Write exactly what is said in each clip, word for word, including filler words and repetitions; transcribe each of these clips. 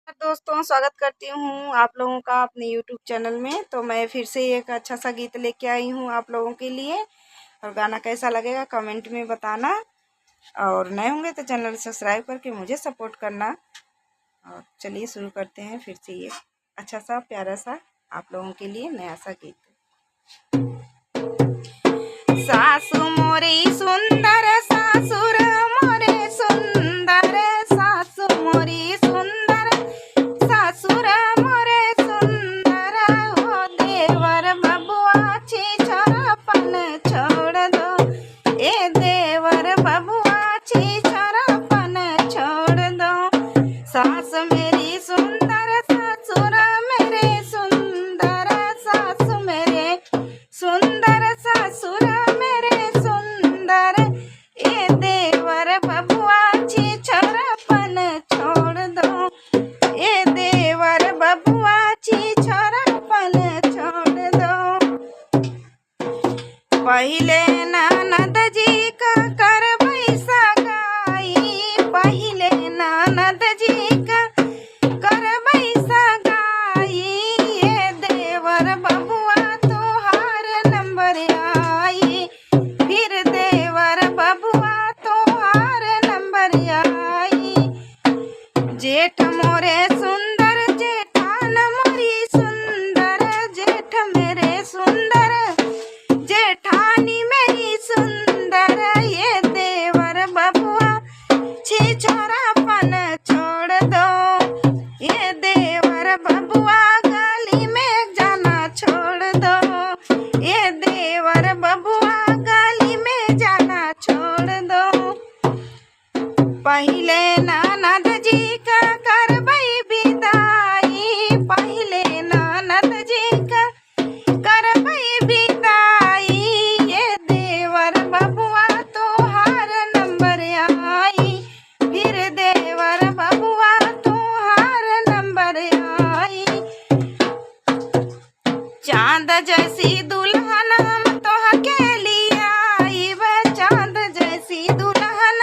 दोस्तों, स्वागत करती हूँ आप लोगों का अपने YouTube चैनल में। तो मैं फिर से एक अच्छा सा गीत लेके आई हूँ आप लोगों के लिए, और गाना कैसा लगेगा कमेंट में बताना, और नए होंगे तो चैनल सब्सक्राइब करके मुझे सपोर्ट करना। और चलिए शुरू करते हैं फिर से ये अच्छा सा प्यारा सा आप लोगों के लिए नया सा गीत। सासु मोरी सुंदर, सासुर मोरे सुंदर, सासु मोरी सुंदर, सासुर मोरे सुंदर, ओ देवर बबुआ छीछोरापन छोड़ दो, ए देवर बबुआ छीछोरापन छोड़ दो। सास मेरी सुंदर, ससुर मेरे सुंदर, सास मेरे सुंदर, ससुर मेरे सुंदर, ए देवर बबुआ छीछोरापन छोड़ दो, ए देवर बबुआ छीछोरापन छोड़ दो। पहिले ननद जी का करबै सगाई, पहिले ननद जी का करबै सगाई, ए देवर बबुआ तोहार नंबर आई, फिर देवर बबुआ तोहार नंबर आई। जेठ मोरे सुंदर, जेठान मोरी सुंदर, जेठ मेरे सुंदर, जेठानी मेरी सुंदर, ए देवर बबुआ छीछोरापन छोड़ दो, ए देवर बबुआ गाली में जाना छोड़ दो, ए देवर बबुआ गाली में जाना छोड़ दो। पहिले ननद जी का करबै विदाई, पहिले ननद जी का करबै विदाई, ए देवर बबुआ तोहार नंबर आई, फिर देवर बबुआ तोहार नंबर आई। चांद जैसी दुल्हन हम तोहके लियाइब, चांद जैसी दुल्हन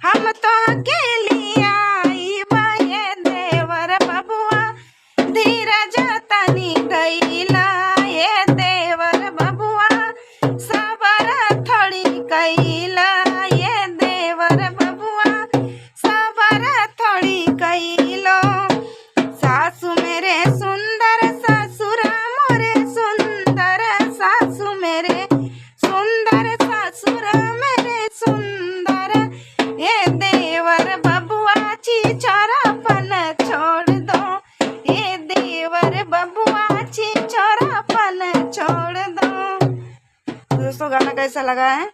हम तोहके लियाइब, ए देवर बबुआ धीरज तनी धइला, ए देवर बबुआ सबर थोड़ी कइला, ए देवर बबुआ सबर थोड़ी कइलो। सासु मेरे सुंदर, ससुर मोरे सुंदर, सासु मेरे सुंदर, ससुर मेरे सुंदर, ए देवर बबुआ छीछोरापन छोड़ दो, ए देवर बबुआ छीछोरापन छोड़ दो। तो दोस्तों, गाना कैसा लगा है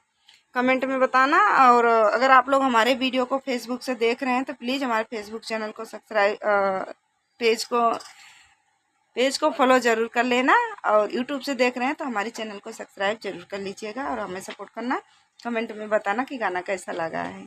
कमेंट में बताना, और अगर आप लोग हमारे वीडियो को फेसबुक से देख रहे हैं तो प्लीज हमारे फेसबुक चैनल को सब्सक्राइब, अ, पेज को, पेज को फॉलो जरूर कर लेना, और यूट्यूब से देख रहे हैं तो हमारे चैनल को सब्सक्राइब जरूर कर लीजिएगा और हमें सपोर्ट करना। कमेंट में बताना कि गाना कैसा लगा है।